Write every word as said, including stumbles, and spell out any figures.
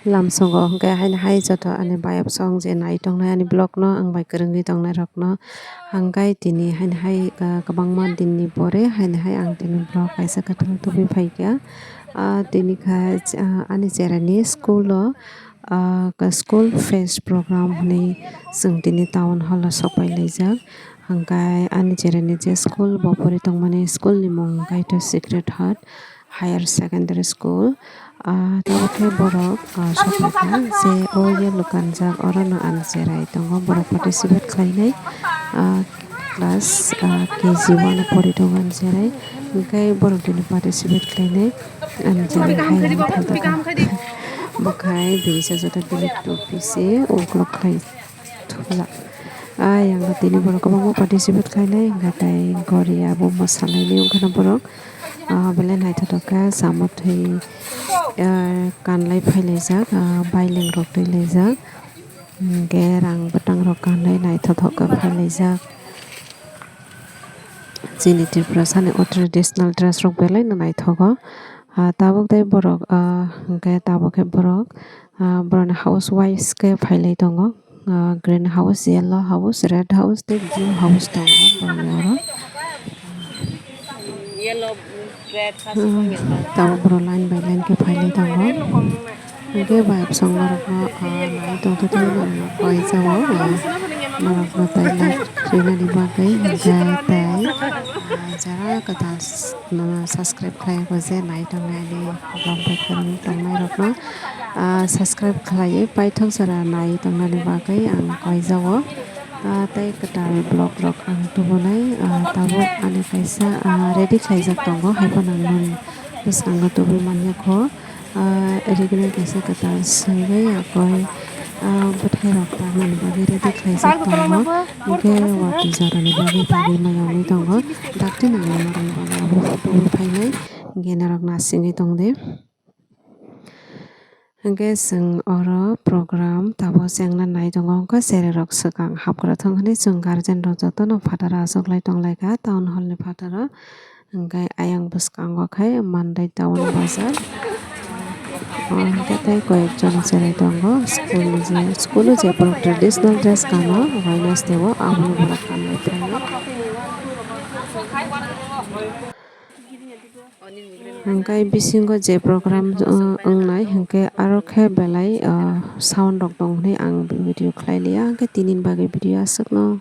Lamsongo hwnkhe haini hai joto ani bayapsong je nai tongnai ani vlog no, ang bai kwrwngwi tongnai rokno hwnkhe tini haini hai, ah, kwbangma dinni pore haini hai ang tini vlog kaisa kwthang tubui phaikha. Ah, tini kha, ah, ani cherani school o, ah, school fest program hwnwi chwng tini town hall o sok pai laijak. Hwnkhe ani cherani je school bo pori tongmani school ni mung hwnkhe Sacred Heart Higher Secondary School. Ah, tabuk khe borok, ah, sok paikha je o yellow kanjak orono ani cherai tongo, borok participate khlainai. Ah, class, ah, K G one o pori tongo ani cherai, hwnkhe borok tini participate khlainai ani cherai hai hwnwi thangtokha. Bwkhai bini sajwkhe bini topi se uklok khlai. Thula. Ayang tini borok kwbangma participate khlainai, hwnkhe tei goria bo mwsalainai wngkhana borok. Ah, belai naithotok khe, chamotwi, ah, kanlai phailaijak, ah, baileng rok twilaijak, hwnkhe rang bwtang rok kanlai naithotok khe phailaijak. Chini Tripura sani o traditional dress rok belai no naithogo. Ah, tabuk tei borok, ah, hwnkhe tabuk khe borok, ah, borokni house wise khe phailai tongo. Ah, green house, yellow house, red house tei blue house tongo borokni oro. Yellow, red, ah, tabuk borok line by line khe phailai tongo. Hwnkhe bayapsong norokno, ah, nai tongthothai norokno koi jao, ah, norokno tei like rinani bagwi hwnkhe tei, ah, jara kwtal s-, no subscribe khlai o je nai tongnai ani vlog bai kwrwng tongnai rokno, ah, subscribe khlaiwi paithak jora nai tongnani bagwi ang koi jao. Ah, tei kwtal vlog rok ang tubunai, ah, tabuk ani kaisa, ah, ready khlaijak tongo, haiphano nwng bwskango tubui manya kho. Ah, ready kaisa kwtal swngwi yakoi, ah, bwthai rok parnani bagwi ready khlaijak tongo. Hwnkhe watwi jorani bagwi tangwi maya wngwi tongo. Dakti nangma rwngmani bagwi abo photo bo phainai. Hwnkhe norok nasingwi tongdi. Hwnkhe chwng oro program tabuk chengna nai tongo, hwnkhe cherai rok swkang hapgra thung hwnwi chwng guardian rok jotono phataro achuklai tonglaikha town hall ni phataro. Hwnkhe ayang bwskango khe Mandai town bazar. O hwnkhe tei koyekjon cherai tongo school ni je, school o je borok traditional dress kano, Wednesday o abono borok kanlai phaio. Hwnkhe bisingo je program, uh, wngnai, hwnkhe aro khe belai, uh, sound rok tong hwnwi ang video khlai liya, hwnkhe tini bagwi video aswkno.